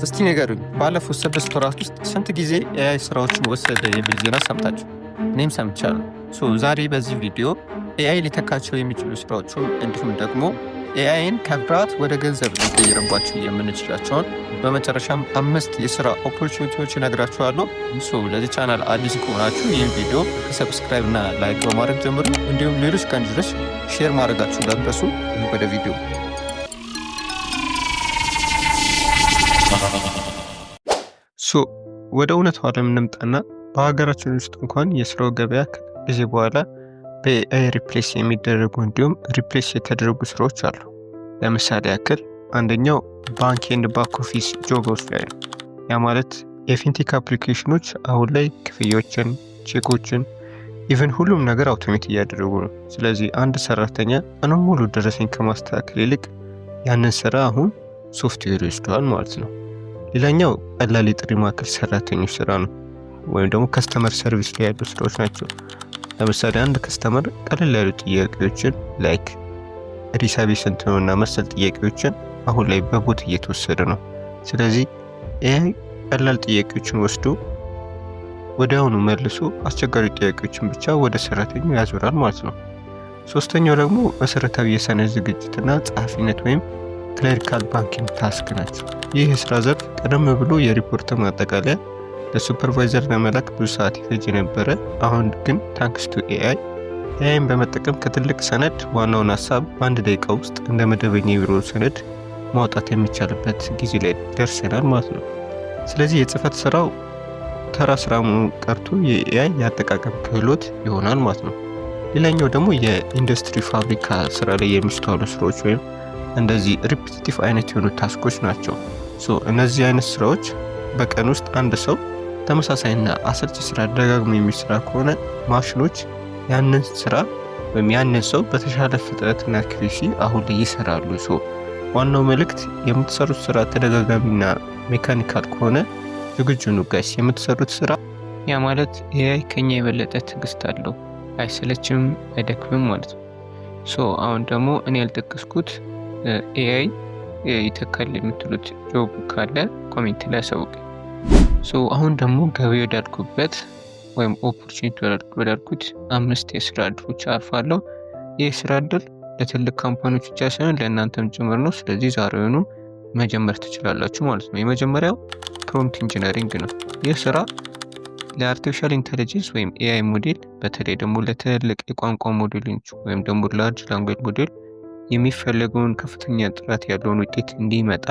እስቲ ንገሩኝ፣ ባለፉት 6 ወራት ውስጥ ስንት ጊዜ AI ስራዎችን ወሰደ የሚል ዜና ሰምታችሁ? እኔም ሰምቻለሁ። So ዛሬ በዚህ ቪዲዮ AI ሊተካቸው የሚችሉ ስራዎችን እንዲሁም ደግሞ AI ን ከፍርሃት ወደ ገንዘብ ሊቀይርባቸው የምንችላቸውን በመጨረሻም አምስት የስራ opportunity ዎች እነግራችኋለሁ። So ለዚህ ቻናል አዲስ ከሆናችሁ ይህን ቪዲዮ subscribe እና like በማድረግ ጀምሩ። እንዲሁም ሌሎች ጋር እንዲደርስ share ማድረጋችሁ እንዳትረሱ። ወደ ቪዲዮ። So ወደ እውነታው ዓለም እንምጣና በሀገራችን ውስጥ እንኳን የስራው ገበያ ከጊዜ በኋላ በ AI replace የሚደረጉ እንዲሁም replace የተደረጉ ስራዎች አሉ። ለምሳሌ ያክል አንደኛው bank and back office job ኦች ላይ ነው። ያ ማለት የ fintech application ኖች አሁን ላይ ክፍያዎችን፣ ቼኮችን፣ even ሁሉም ነገር automate እያደረጉ ነው። ስለዚህ አንድ ሰራተኛ ቀኑን ሙሉ ደረሰኝ ከማስተካከል ይልቅ ያንን ስራ አሁን ሶፍትዌር ይወስደዋል ማለት ነው። ሌላኛው ቀላል የጥሪ ማዕከል ሰራተኞች ስራ ነው፣ ወይም ደግሞ customer service ላይ ያሉ ስራዎች ናቸው። ለምሳሌ አንድ customer ቀለል ያሉ ጥያቄዎችን like ሂሳቤ ስንት ነው እና መሰል ጥያቄዎችን አሁን ላይ በ bot እየተወሰደ ነው። ስለዚህ AI ቀላል ጥያቄዎችን ወስዶ ወዲያውኑ መልሶ አስቸጋሪ ጥያቄዎችን ብቻ ወደ ሰራተኛው ያዞራል ማለት ነው። ሶስተኛው ደግሞ መሰረታዊ የሰነድ ዝግጅትና ጸሐፊነት ወይም clerical banking task ናቸው። ይህ የስራ ዘርፍ ቀደም ብሎ የሪፖርት ማጠቃለያ ለ supervisor ለመላክ ብዙ ሰዓት ይፈጅ የነበረ፣ አሁን ግን thanks to AI፣ AI ን በመጠቀም ከትልቅ ሰነድ ዋናውን ሀሳብ በአንድ ደቂቃ ውስጥ እንደ መደበኛ የቢሮ ሰነድ ማውጣት የሚቻልበት ጊዜ ላይ ደርሰናል ማለት ነው። ስለዚህ የጽህፈት ስራው ተራ ስራ መሆኑ ቀርቶ የ AI የአጠቃቀም ክህሎት ይሆናል ማለት ነው። ሌላኛው ደግሞ የኢንዱስትሪ ፋብሪካ ስራ ላይ የሚስተዋሉ ስራዎች ወይም እንደዚህ repetitive አይነት የሆኑ task ኦች ናቸው። So እነዚህ አይነት ስራዎች በቀን ውስጥ አንድ ሰው ተመሳሳይና አሰልቺ ስራ ደጋግሞ የሚሰራ ከሆነ ማሽኖች ያንን ስራ ወይም ያንን ሰው በተሻለ ፍጥነትና accuracy አሁን ላይ ይሰራሉ። So ዋናው መልእክት የምትሰሩት ስራ ተደጋጋሚና mechanical ከሆነ ዝግጁ ሁኑ guys። የምትሰሩት ስራ ያ ማለት AI ከኛ የበለጠ ትዕግስት አለው፣ አይሰለችም፣ አይደክምም ማለት ነው። So አሁን ደግሞ እኔ ያልጠቀስኩት AI ይተካል የምትሉት job ካለ comment ላይ አሳውቁኝ። So አሁን ደግሞ ገበያ ወዳልኩበት ወይም opportunity ወዳልኩት አምስት የስራ እድሎች አልፋለሁ። ይህ የስራ እድል ለትልቅ company ዎች ብቻ ሳይሆን ለእናንተም ጭምር ነው። ስለዚህ ዛሬውኑ መጀመር ትችላላችሁ ማለት ነው። የመጀመሪያው prompt engineering ነው። ይህ ስራ ለ artificial intelligence ወይም AI model፣ በተለይ ደግሞ ለትልልቅ የቋንቋ ሞዴሎች ወይም ደግሞ large language model የሚፈለገውን ከፍተኛ ጥራት ያለውን ውጤት እንዲመጣ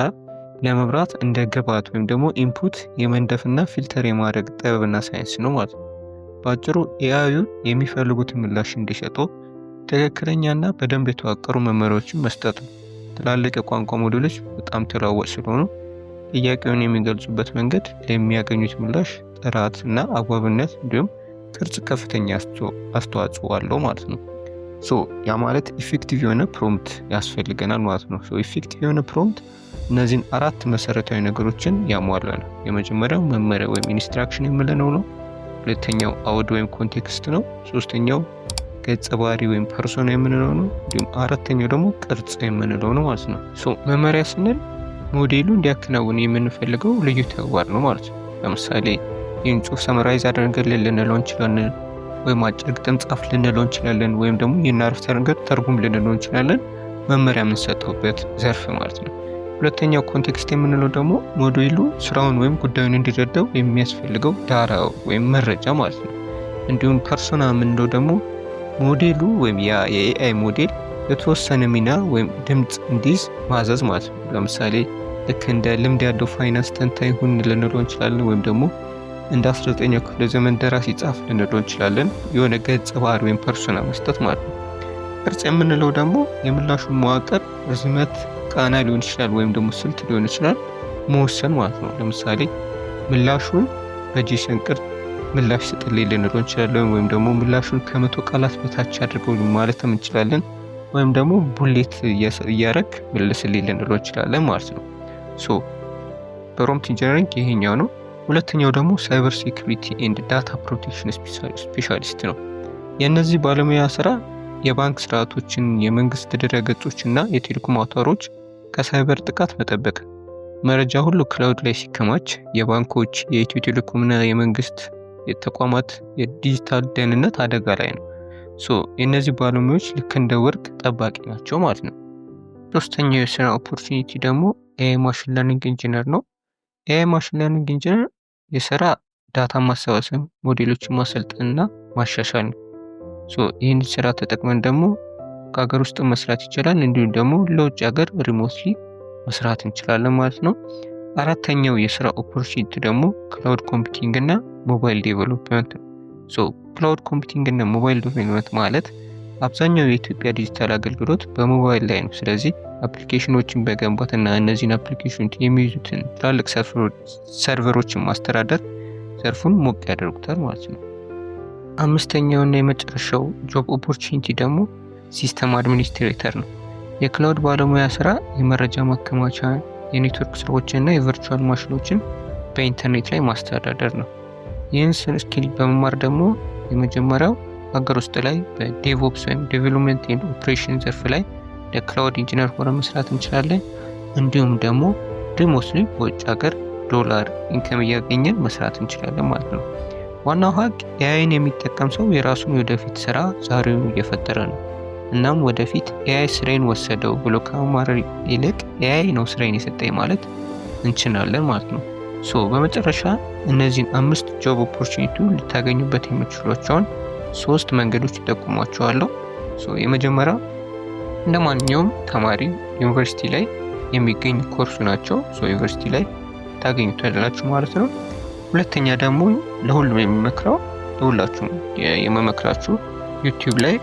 ለመምራት እንደ ግብዓት ወይም ደግሞ input የመንደፍና filter የማድረግ ጥበብና ሳይንስ ነው ማለት ነው። በአጭሩ AI ዩ የሚፈልጉትን ምላሽ እንዲሰጡ ትክክለኛና በደንብ የተዋቀሩ መመሪያዎችን መስጠት ነው። ትላልቅ የቋንቋ ሞዴሎች በጣም ተለዋዋጭ ስለሆኑ ጥያቄውን የሚገልጹበት መንገድ ለሚያገኙት ምላሽ ጥራት እና አግባብነት እንዲሁም ቅርጽ ከፍተኛ አስተዋጽኦ አለው ማለት ነው። So ያ ማለት effective የሆነ prompt ያስፈልገናል ማለት ነው። So effective የሆነ prompt እነዚህን አራት መሰረታዊ ነገሮችን ያሟላል። የመጀመሪያው መመሪያ ወይም instruction የምንለው ነው። ሁለተኛው አውድ ወይም context ነው። ሶስተኛው ገጸ ባህሪ ወይም persona የምንለው ነው። እንዲሁም አራተኛው ደግሞ ቅርጽ የምንለው ነው ማለት ነው። So መመሪያ ስንል ሞዴሉ እንዲያከናውን የምንፈልገው ልዩ ተግባር ነው ማለት ነው። ለምሳሌ ይህን ጽሁፍ summarize አድርገልን ልንለው እንችላለን፣ ወይም አጭር ግጥም ጻፍ ልንለው እንችላለን፣ ወይም ደግሞ ይህን አረፍተ ነገር ተርጉም ልንለው እንችላለን። መመሪያ የምንሰጠውበት ዘርፍ ማለት ነው። ሁለተኛው context የምንለው ደግሞ ሞዴሉ ስራውን ወይም ጉዳዩን እንዲረዳው የሚያስፈልገው ዳራ ወይም መረጃ ማለት ነው። እንዲሁም persona የምንለው ደግሞ ሞዴሉ ወይም ያ የ AI model የተወሰነ ሚና ወይም ድምፅ እንዲይዝ ማዘዝ ማለት ነው። ለምሳሌ ልክ እንደ ልምድ ያለው ፋይናንስ ተንታኝ ሁን ልንለው እንችላለን፣ ወይም ደግሞ እንደ 19ኛው ክፍለ ዘመን ደራሲ ጻፍ ልንለው እንችላለን። የሆነ ገጸ ባህሪ ወይም persona መስጠት ማለት ነው። ቅርጽ የምንለው ደግሞ የምላሹን መዋቅር፣ ርዝመት፣ ቃና ሊሆን ይችላል፣ ወይም ደግሞ ስልት ሊሆን ይችላል መወሰን ማለት ነው። ለምሳሌ ምላሹን በ JSON ቅርጽ ምላሽ ስጥልኝ ልንለው እንችላለን፣ ወይም ደግሞ ምላሹን ከ100 ቃላት በታች አድርገው ማለትም እንችላለን፣ ወይም ደግሞ bullet እያረግ መልስልኝ ልንለው እንችላለን ማለት ነው። So prompt engineering ይሄኛው ነው። ሁለተኛው ደግሞ cyber security and data protection specialist ነው። የእነዚህ ባለሙያ ስራ የባንክ ስርዓቶችን፣ የመንግስት ድረገጾች እና የቴሌኮም አውታሮች ከሳይበር ጥቃት መጠበቅ። መረጃ ሁሉ cloud ላይ ሲከማች የባንኮች፣ የኢትዮ ቴሌኮምና የመንግስት ተቋማት የዲጂታል ደህንነት አደጋ ላይ ነው። So የእነዚህ ባለሙያዎች ልክ እንደ ወርቅ ጠባቂ ናቸው ማለት ነው። ሶስተኛው የስራ opportunity ደግሞ AI machine learning engineer ነው። AI machine learning engineer የስራ data ማሰባሰብ፣ ሞዴሎችን ማሰልጠን እና ማሻሻል ነው። So ይህን ስራ ተጠቅመን ደግሞ ከሀገር ውስጥ መስራት ይቻላል። እንዲሁም ደግሞ ለውጭ ሀገር remotely መስራት እንችላለን ማለት ነው። አራተኛው የስራ opportunity ደግሞ cloud computing እና mobile development ነው። So cloud computing እና mobile development ማለት አብዛኛው የኢትዮጵያ ዲጂታል አገልግሎት በሞባይል ላይ ነው። ስለዚህ application ኖችን በመገንባት እና እነዚህን application ኖች የሚይዙትን ትላልቅ server ኦችን ማስተዳደር ዘርፉን ሞቅ ያደርጉታል ማለት ነው። አምስተኛውና የመጨረሻው job opportunity ደግሞ system administrator ነው። የ cloud ባለሙያ ስራ የመረጃ ማከማቻ፣ የኔትወርክ ስራዎችን እና የ virtual machine ኖችን በኢንተርኔት ላይ ማስተዳደር ነው። ይህን skill በመማር ደግሞ የመጀመሪያው ሀገር ውስጥ ላይ በ DevOps ወይም development and operation ዘርፍ ላይ ለ cloud engineer ሆነ መስራት እንችላለን። እንዲሁም ደግሞ remotely በውጭ ሀገር ዶላር income እያገኘን መስራት እንችላለን ማለት ነው። ዋናው ሀቅ AI ን የሚጠቀም ሰው የራሱን የወደፊት ስራ ዛሬውኑ እየፈጠረ ነው። እናም ወደፊት AI ስራዬን ወሰደው ብሎ ከማማረር ይልቅ AI ነው ስራዬን የሰጠኝ ማለት እንችላለን ማለት ነው። So በመጨረሻ እነዚህን አምስት job opportunity ልታገኙበት የምትችሏቸውን ሶስት መንገዶች እጠቁማችኋለሁ። So የመጀመሪያው እንደ ማንኛውም ተማሪ ዩኒቨርሲቲ ላይ የሚገኝ ኮርሱ ናቸው። So ዩኒቨርሲቲ ላይ ታገኙታላችሁ ማለት ነው። ሁለተኛ ደግሞ ለሁሉም የምመክረው፣ ለሁላችሁም የምመክራችሁ YouTube ላይ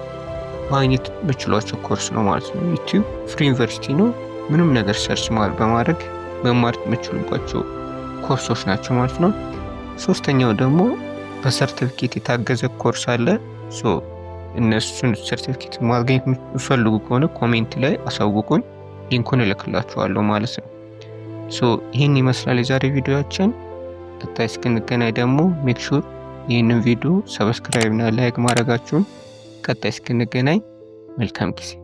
ማግኘት የምትችሏቸው ኮርስ ነው ማለት ነው። YouTube free university ነው። ምንም ነገር search በማድረግ መማር የምትችሉባቸው ኮርሶች ናቸው ማለት ነው። ሶስተኛው ደግሞ በሰርቲፊኬት የታገዘ ኮርስ አለ። So እነሱን ሰርቲፊኬት ማግኘት የምትፈልጉ ከሆነ comment ላይ አሳውቁኝ፣ link ኡን እልክላችኋለሁ ማለት ነው። So ይህን ይመስላል የዛሬ ቪዲዮአችን። ቀጣይ እስክንገናኝ ደግሞ make sure ይህንን ቪዲዮ subscribe እና like ማድረጋችሁን። ቀጣይ እስክንገናኝ መልካም ጊዜ።